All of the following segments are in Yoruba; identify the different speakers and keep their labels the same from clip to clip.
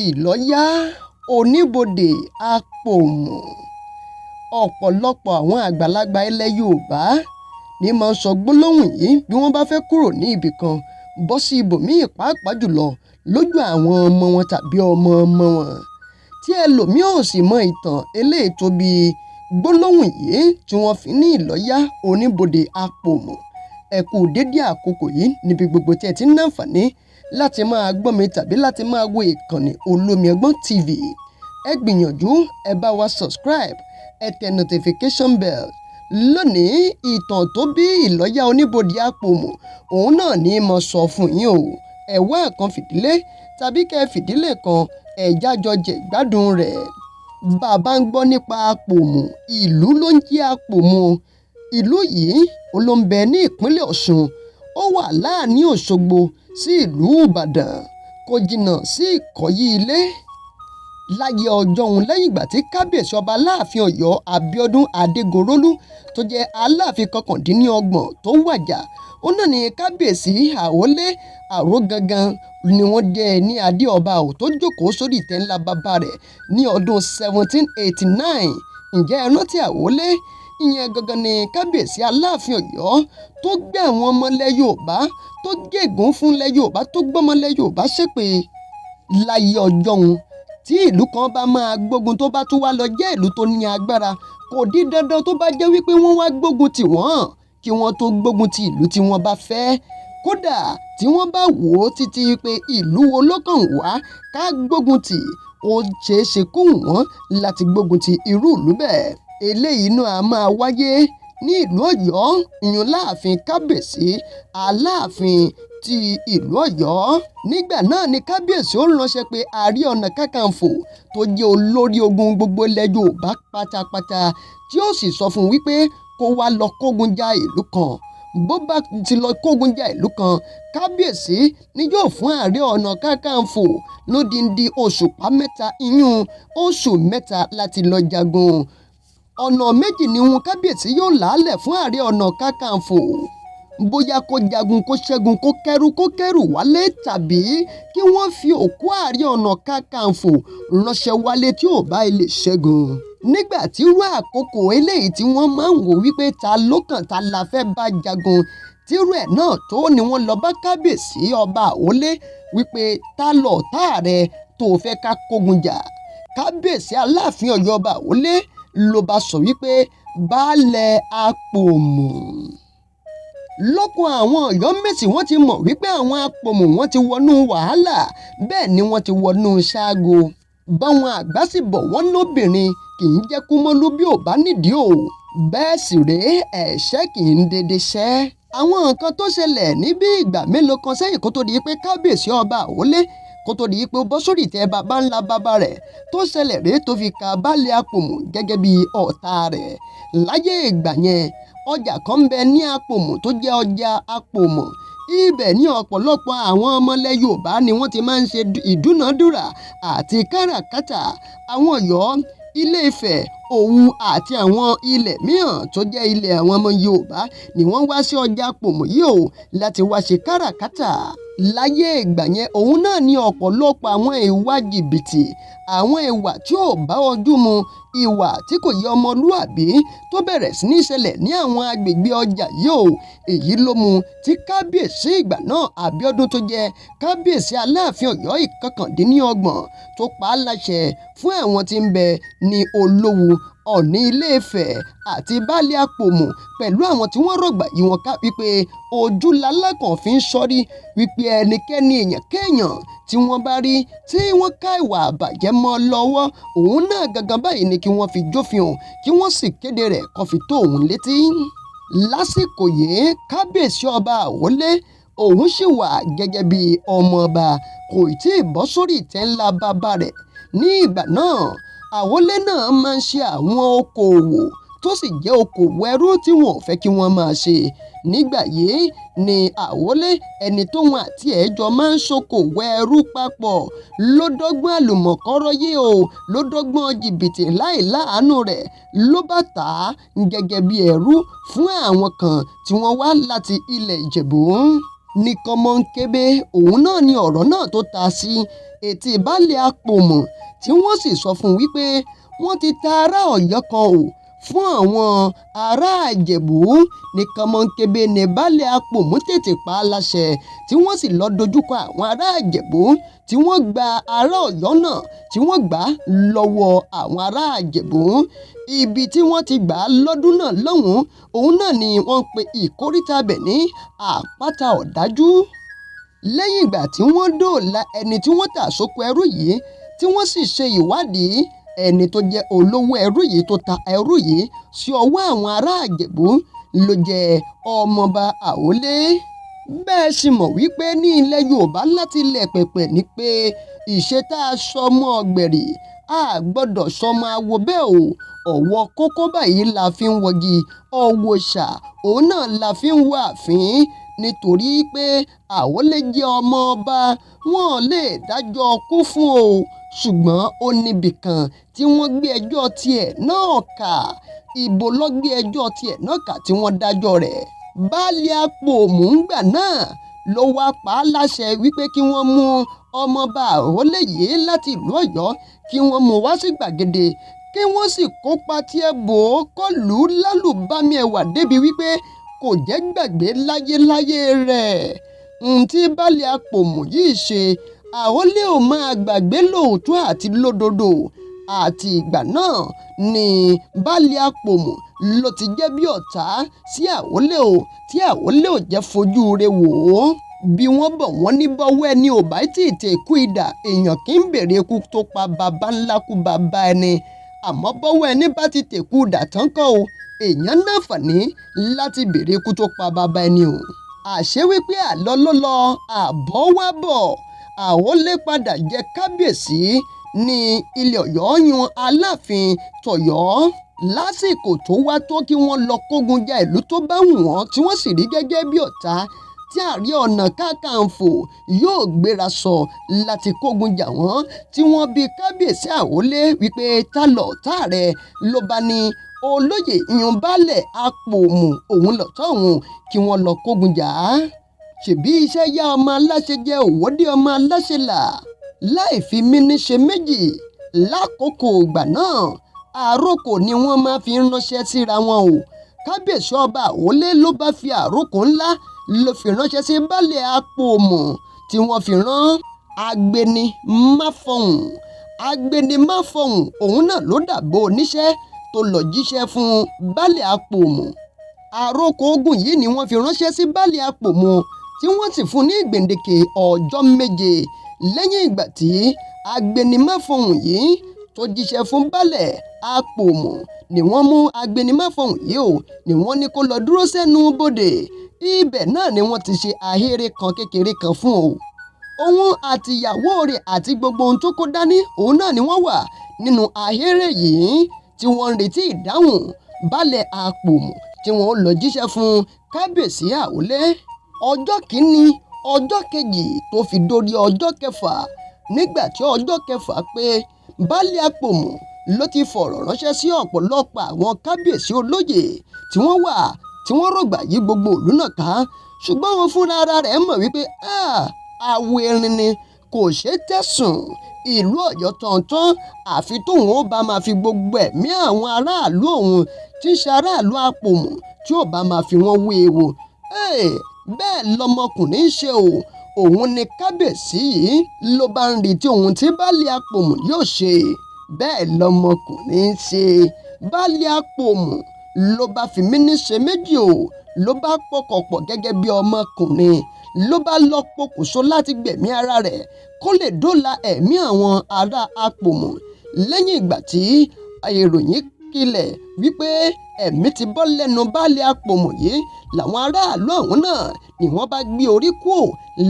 Speaker 1: Ìlọ́yà Oníbodè Àpòmù. Ọ̀pọ̀lọpọ̀ àwọn àgbàlagbà ilẹ̀ Yorùbá ní máa ń sọ gbólóhùn yìí bí wọ́n bá fẹ́ kúrò ní ibì kan bọ́ sí ibòmíì, pàápàá jùlọ lójú àwọn ọmọ wọn tàbí ọmọ ọmọ wọn. Tí ẹlòmíì ò sì mọ ìtàn eléyìí tó bí gbólóhùn yìí tí wọ́n fi ní Ìlọ́yà Oníbodè Àpòmù. Ẹ kú dédé àkókò yìí níbi gbogbo tí ẹ ti ń náǹfààní láti máa gbọ́ mi tàbí láti máa wo ìkànnì Olómi Ọgbọ́n TV. Ẹ gbìyànjú, ẹ bá wa subscribe, ẹ tẹ notification bell. Lónìí, ìtàn tó bí Ìlọ́yà Oníbodè Àpòmù òun náà ní mo sọ fún yín o. Ẹ wá nǹkan fìdílé tàbí kẹ́ ẹ fìdílé kan, ẹ jájọ jẹ ìgbádùn rẹ̀. Bàbá ń gbọ́ nípa Àpòmù, ìlú ló ń jẹ́ Àpòmù. Ìlú yìí ó ló ń bẹ ní ìpínlẹ̀ Ọ̀ṣun. Ó wà láàrin Òṣogbo sí ìlú Ìbàdàn, kò jìnnà sí Ìkọ̀yí Ilé. Láyé ọjọ́ òun, lẹ́yìn ìgbà tí kábíyèsí ọba Aláàfin Ọ̀yọ́ Abíọ́dún Adégorólú tó jẹ́ Aláàfin 29 tó wàjà, ó náà ní kábíyèsí Àwọlé Àrògangan ni wọ́n jẹ́ ní adé ọba ò tó jókòó sórí ìtẹ́ ńlá bàbá rẹ̀ ní ọdún 1789. Ǹjẹ́ ẹ rántí Àwọlé? Ìyẹn gangan ni kábíyèsí Aláàfin Ọ̀yọ́ tó gbé àwọn ọmọ ilẹ̀ Yorùbá, tó gégùn fún ilẹ̀ Yorùbá, tó gbọ́mọ ilẹ̀ Yorùbá ṣépè. Láyé ọjọ́ òun, tí ìlú kan bá máa gbógun, tó bá tún wá lọ jẹ́ ìlú tó ní agbára, kò di dandan tó bá jẹ́ wípé wọ́n wá gbógun tì wọ́n kí wọ́n tó gbógun ti ìlú tí wọ́n bá fẹ́. Kódà tí wọ́n bá wò ó títí pé ìlú wo ló kàn wá ká gbógun tì, ó ṣeé ṣe kó wù wọ́n láti gbógun ti irú ìlú bẹ́ẹ̀. Eléyìí náà a máa wáyé ní ìlú Ọ̀yọ́, ìyún láàfin kábíyèsí Aláàfin ti ìlú Ọ̀yọ́. Nígbà náà ni kábíyèsí ó ránṣẹ́ pé Ààrẹ Ọ̀nà Kakanfò tó jẹ́ olórí ogun gbogbo ilẹ̀ Yorùbá pátápátá, tí ó sì sọ fún un wípé kó wá lọ kógun ja ìlú kan. Bó bá ti lọ kógun ja ìlú kan, kábíyèsí ni yóò fún Ààrẹ Ọ̀nà Kakanfò lódindi òṣùpá 3, ìyún oṣù 3 láti lọ jagun. Ọ̀nà méjì ni wọn kábíyèsí yóò làálẹ̀ fún Ààrẹ Ọ̀nà Kakanfò: bóyá kó jagun kó ṣẹ́gun, kó kẹ́rù kó kẹ́rù wálé, tàbí kí wọ́n fi òkú Ààrẹ Ọ̀nà Kakanfò ránṣẹ́ wálé tí ò bá lè ṣẹ́gun. Nígbà tí irú àkókò eléyìí tí wọ́n máa ń wò wípé ta ló kàn, ta la fẹ́ bá jagun, tírú ẹ̀ náà tó ni wọ́n lọ bá kábíyèsí ọba Àwọlé wípé ta lọ̀tá rẹ tó fẹ́ ká kógun jà. Kábíyèsí Aláàfin Ọ̀yọ́ ọba Àwọlé ló bá sọ wípé baálẹ̀ Àpòmù. Lọ́kàn àwọn Ọ̀yọ́mèsì, wọ́n ti mọ̀ wípé àwọn Àpòmù wọ́n ti wọnú wàhálà, bẹ́ẹ̀ ni wọ́n ti wọnú ṣágo. Báwọn àgbà sì bọ̀, wọ́n lóbìnrin kì í jẹ́ kúmọ́lú bí ò bá nídìí o, bẹ́ẹ̀ sì rèé, ẹ̀ṣẹ́ kì í dédé ṣẹ́. Àwọn nǹkan tó ṣẹlẹ̀ níbi ìgbà mélòó kan sẹ́yìn kó tó di pé kábíyèsí ọba Àwọlé kó tó di pé ó bọ́ sórí ìtẹ́ baba ńlá baba rẹ̀ tó ṣẹlẹ̀ rèé tó fi ka baálẹ̀ Àpòmù gẹ́gẹ́ bí ọ̀tá rẹ̀. Láyé ìgbà yẹn, ọjà kan ń bẹ ní Àpòmù tó jẹ́ ọjà Àpòmù. Ibẹ̀ ní ọ̀pọ̀lọpọ̀ àwọn ọmọlẹ̀ Yorùbá ni wọ́n ti máa ń ṣe ìdúnàádúrà àti káràkátà. Àwọn Ọ̀yọ́, Ilé Ifẹ̀, Òwu àti àwọn ilẹ̀ mìíràn tó jẹ́ ilẹ̀ àwọn ọmọ Yorùbá ni wọ́n wá sí ọjà Àpòmù yìí o láti wá ṣe káràkátà. Láyé ìgbà yẹn, òun náà ní ọ̀pọ̀lọpọ̀ àwọn ìwà jìbìtì, àwọn ìwà tí ò bá ojú mu, ìwà tí kò yẹ ọmọlúàbí tó bẹ̀rẹ̀ sí ní ṣẹlẹ̀ ní àwọn agbègbè ọjà yìí o. Èyí ló mú tí kábíyèsí ìgbà náà, Abíọ́dún tó jẹ́ kábíyèsí Aláàfin Ọ̀yọ́ 29, tó pa á láṣẹ fún àwọn tí ń bẹ ní Olówu, Ọ̀ọ̀ni Ilé Ifẹ̀ àti baálẹ̀ Àpòmù pẹ̀lú àwọn tí wọ́n rọ̀gbà yí wọn ká wípé ojú lalákàn fi ń ṣọ́rí, wípé ẹnikẹ́ni, èèyàn kéèyàn tí wọ́n bá rí tí wọ́n ká ìwà àbàjẹ́ mọ́ lọ́wọ́, òun náà gangan báyìí ni kí wọ́n fi jófin òun, kí wọ́n sì kéde rẹ̀ kó fi tó òun létí. Lásìkò yìí, kábíyèsí ọba Àwọlé òun sì wà gẹ́gẹ́ bí ọmọ ọba, kò tí ì bọ́ sórí ìtẹ́ ńlá bàbá rẹ̀. Ní ìgbà náà, Àwọlé náà máa ń ṣe àwọn okòòwò tó sì jẹ́ okòòwò ẹrú tí wọn ò fẹ́ kí wọ́n máa ṣe. Nígbà yìí ni Àwọlé, ẹni tóun àti ẹ̀ jọ máa ń ṣokòwò ẹrú papọ̀, ló dọ́gbọ́n àlùmọ̀kọ́rọ́ yìí o, ló dọ́gbọ́n jìbìtì láì láàánú rẹ̀, ló bá tà á gẹ́gẹ́ bí ẹrú fún àwọn kan tí wọ́n wá láti ilẹ̀ Ìjẹ̀bú. Ní kọ́mọ́nkébé òun náà ni ọ̀rọ̀ náà tó ta sí etí baálé Apòmù, tí wọ́n sì sọ fún un wípé wọ́n ti ta ará Ọ̀yọ́ kan o fún àwọn ará Ìjẹ̀bú. Ní kọ́mọ́nkébé ní baálé Apòmù tètè pa á láṣẹ, tí wọ́n sì lọ dojúkọ àwọn ará Ìjẹ̀bú, tí wọ́n gba ará Ọ̀yọ́ náà, tí wọ́n gbà á lọ́wọ́ àwọn ará Ìjẹ̀bú. Ibi tí wọ́n ti gbà á lọ́dún náà lọ́hùn-ún, òun náà ni wọ́n ń pe ìkóríta bẹ̀ ní Àpáta Ọ̀dájú. Lẹ́yìn ìgbà tí wọ́n dóòlà ẹni tí wọ́n tà sóko ẹrú yìí, tí wọ́n sì ṣe ìwádìí ẹni tó jẹ́ olówó ẹrú yìí tó ta ẹrú yìí sí ọwọ́ àwọn ará Ìjẹ̀bú ló jẹ́ ọmọọba Àwọlé. Bẹ́ẹ̀ sì mọ̀ wípé ní ilẹ̀ Yorùbá láti ilẹ̀ pẹ̀pẹ̀ ni pé ìṣe tá a sọmọ ọ̀gbẹ̀rì, a gbọ́dọ̀ sọmọ awo bẹ́ẹ̀ o. Ọ̀wọ́ kókó báyìí la fi ń wọgi, ọ̀wọ̀ṣà òun náà la fi ń wọ ààfin. Nítorí pé Àwọlé jẹ́ ọmọ ọba, wọn ò lè dájọ́ ikú fún o. Ṣùgbọ́n ó níbi kan tí wọ́n gbé ẹjọ́ tiẹ̀ náà kà. Ibo ló gbé ẹjọ́ tiẹ̀ náà kà tí wọ́n dájọ́ rẹ̀? Baálé Apòmù ńgbà náà ló wá pa á láṣẹ wípé kí wọ́n mú ọmọọba Àwọlé yìí láti ìlú Ọ̀yọ́, kí wọ́n mú wá sí gbàgede, kí wọ́n sì kópa tiẹ̀ bò ó kó lù ú lálùbami ẹ̀wà débi wípé kò jẹ́ gbàgbé láyéláyé rẹ̀. Ohun tí baálé Apòmù yìí ṣe, Àwọlé ò máa gbàgbé lóòótọ́ àti lódodo. Àti ìgbà náà ni baálé Apòmù ló ti jẹ́ bí ọ̀tá sí Àwọlé o, tí Àwọlé ò jẹ́ fojú rẹ̀ wò ó. Bí wọ́n bọ̀ wọ́n ní bọ́wọ́ ẹni ò bá tì tẹ̀kú idà, èèyàn kì í bèrè ikú tó pa baba ńlá kú baba ẹni. Àmọ́ bọ́wọ́ ẹni bá ti tẹ̀kú idà tán kọ́ o, èèyàn náfààní láti bèrè ikú tó pa baba ẹni o. Àṣé wípé àlọ́ ló lọ, àbọ̀ wá bọ̀. Àwọlé padà jẹ kábíyèsí ní ilẹ̀ Ọ̀yọ́ yan Aláàfin tọ̀yọ́. Lásìkò tó wá tó kí wọ́n lọ kógun ja ìlú tó bá wù wọ́n tí wọ́n sì rí gẹ́gẹ́ bí ọ̀tá, tí Ààrẹ Ọ̀nà Kakanfò yóò gbéra sọ láti kógun jà wọ́n, tí wọ́n bi kábíyèsí Àwọlé wípé ta lọ̀tá rẹ̀, ló bá ní olóyè ìyún baálẹ̀ Apòmù òun lọ̀tá òun, kí wọ́n lọ kógun jà á. Ṣèbí iṣẹ́ yá ọmọ aláṣẹ jẹ́ òwòdé ọmọ aláṣẹ là láì fi mímí ṣe méjì. Lákòókò ìgbà náà, àròkọ ni wọ́n máa fi ránṣẹ́ síra wọn o. Kábíyèsí ọba Àwọlé ló bá fi àròkọ ńlá ló fi ránṣẹ́ sí baálé Apòmù, tí wọ́n fi rán agbénimáfọ̀hún. Agbénimáfọ̀hún òun náà ló dàbò oníṣẹ́ tó lọ jíṣẹ́ fún baálé Apòmù. Àròkọ ogun yìí ni wọ́n fi ránṣẹ́ sí baálé Apòmù, tí wọ́n sì fún ní gbèǹdéke ọjọ́ 7. Lẹ́yìn ìgbà tí agbénimáfọ̀hún yìí tó jíṣẹ́ fún baálé Apòmù ni wọ́n mú agbénimáfọ̀hún yìí o, ni wọ́n ní kó lọ dúró sẹ́nu bodè. Ibẹ̀ náà ni wọ́n ti ṣe ahéré kan kékeré kan fún o. Òun àti ìyàwó rẹ̀ àti gbogbo ohun tó kó dání, òun náà ni wọ́n wà nínú ahéré yìí tí wọ́n ń retí ìdáhùn baálé Apòmù tí wọ́n ó lọ jíṣẹ́ fún kábíyèsí Àwọlé. Ọjọ́ kìíní, ọjọ́ kejì tó fi dórí ọjọ́ kẹfà. Nígbà tí ọjọ́ kẹfà pé, baálé Apòmù ló ti fọ̀rọ̀ ránṣẹ́ sí ọ̀pọ̀lọpọ̀ àwọn kábíyèsí olóyè tí wọ́n wà, tí wọ́n rọ̀gbà yí gbogbo ìlú náà ká. Ṣùgbọ́n òun fúnra ara rẹ̀ mọ̀ wípé àwọ̀ erin ni kò ṣeé tẹ̀sùn. Ìlú Ọ̀yọ́ tọ̀ọ̀tàn, àfi tóun ó bá máa fi gbogbo ẹ̀mí àwọn aráàlú òun tí ń ṣe aráàlú Apòmù tí ó bá máa fi wọ́n wé ewu. Bẹ́ẹ̀ lọmọkùnrin ń ṣe o. Òun ni kábíyèsí yìí ló bá ń retí ohun tí baálé Apòmù yóò ṣe. Bẹ́ẹ̀ lọmọkùnrin ń ṣe. Baálé Apòmù ló bá fi mímí ṣe méjì o, ló bá pọkànpọ̀ gẹ́gẹ́ bí ọmọkùnrin, ló bá lọ pokùnso láti gbẹ̀mí ara rẹ̀ kó lè dóòlà ẹ̀mí àwọn ará Apòmù. Lẹ́yìn ìgbà tí ìròyìn kílẹ̀ wípé ẹ̀mí ti bọ́ lẹ́nu baálé Apòmù yìí, làwọn aráàlú àwọn náà ni wọ́n bá gbé orí kúò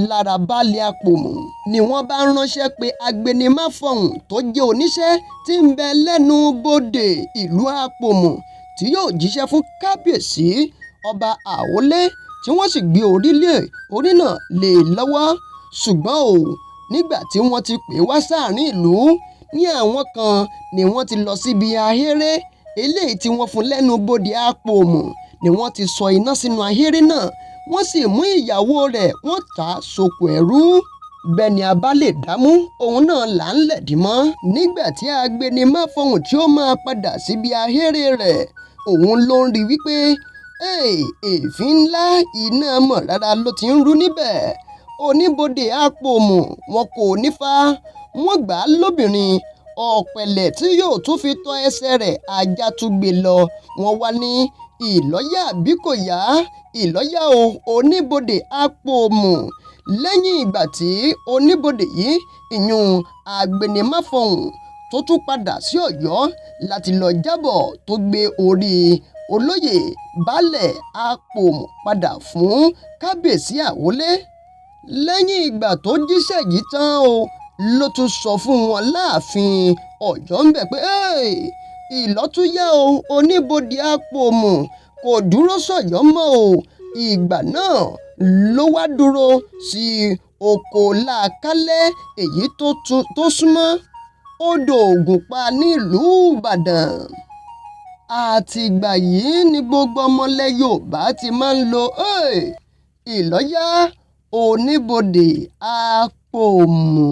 Speaker 1: lára baálé Apòmù, ni wọ́n bá ránṣẹ́ pé agbénimáfọ̀hún tó jẹ́ oníṣẹ́ tí ń bẹ lẹ́nu bodè ìlú Apòmù tí yóò jíṣẹ́ fún kábíyèsí ọba Àwọlé, tí wọ́n sì gbé orí náà lé e lọ́wọ́. Ṣùgbọ́n o, nígbà tí wọ́n ti pè wá sáàrin ìlú, ní àwọn kan ni wọ́n ti lọ síbi ahéré eléyìí tí wọ́n fún lẹ́nu bodè Apòmù, ni wọ́n ti sọ iná sínú ahéré náà. Wọ́n sì mú ìyàwó rẹ̀, wọ́n tà á sóko ẹrú. Bẹ́ẹ̀ ni a bá lè dámú òun náà là ń lẹ̀dí mọ́. Nígbà tí agbénimáfọ̀hún tí ó máa padà síbi ahéré rẹ̀, òun ló ń rí wípé èéfín ńlá iná mọ̀ rárá ló ti ń rú níbẹ̀. Oníbodè Àpòmù wọn kò nífà, wọ́n gbà á lóbìnrin. Ọ̀pẹ̀lẹ̀ tí yóò tún fi tọ́ ẹsẹ̀ rẹ̀, ajá tún gbé lọ. Wọ́n wá ní ìlọ́yà bí kò yá ìlọ́yà o, Oníbodè Àpòmù. Lẹ́yìn ìgbà tí oníbodè yìí, ìyún agbénimáfọ̀hún, tó tún padà sí Ọ̀yọ́ láti lọ jábọ̀, tó gbé orí olóyè Baálẹ̀ Àpòmù padà fún Kábíyèsí Àwọlé. Lẹ́yìn ìgbà tó jíṣẹ́ yìí tán o, ló tún sọ fún wọn láàfin Ọ̀yọ́ ń bẹ̀ pé ìlọ́túnyá o, Oníbodè Àpòmù kò dúró sọ̀yọ́ mọ́ o. Ìgbà náà ló wá dúró sí oko Làkálẹ̀, èyí tó súnmọ́ odò Ògùnpa nílùú Ìbàdàn. Àtìgbà yìí ni gbogbo ọmọ ilẹ̀ Yorùbá ti máa ń lo ìlọ́yà Oníbodè Àpòmù.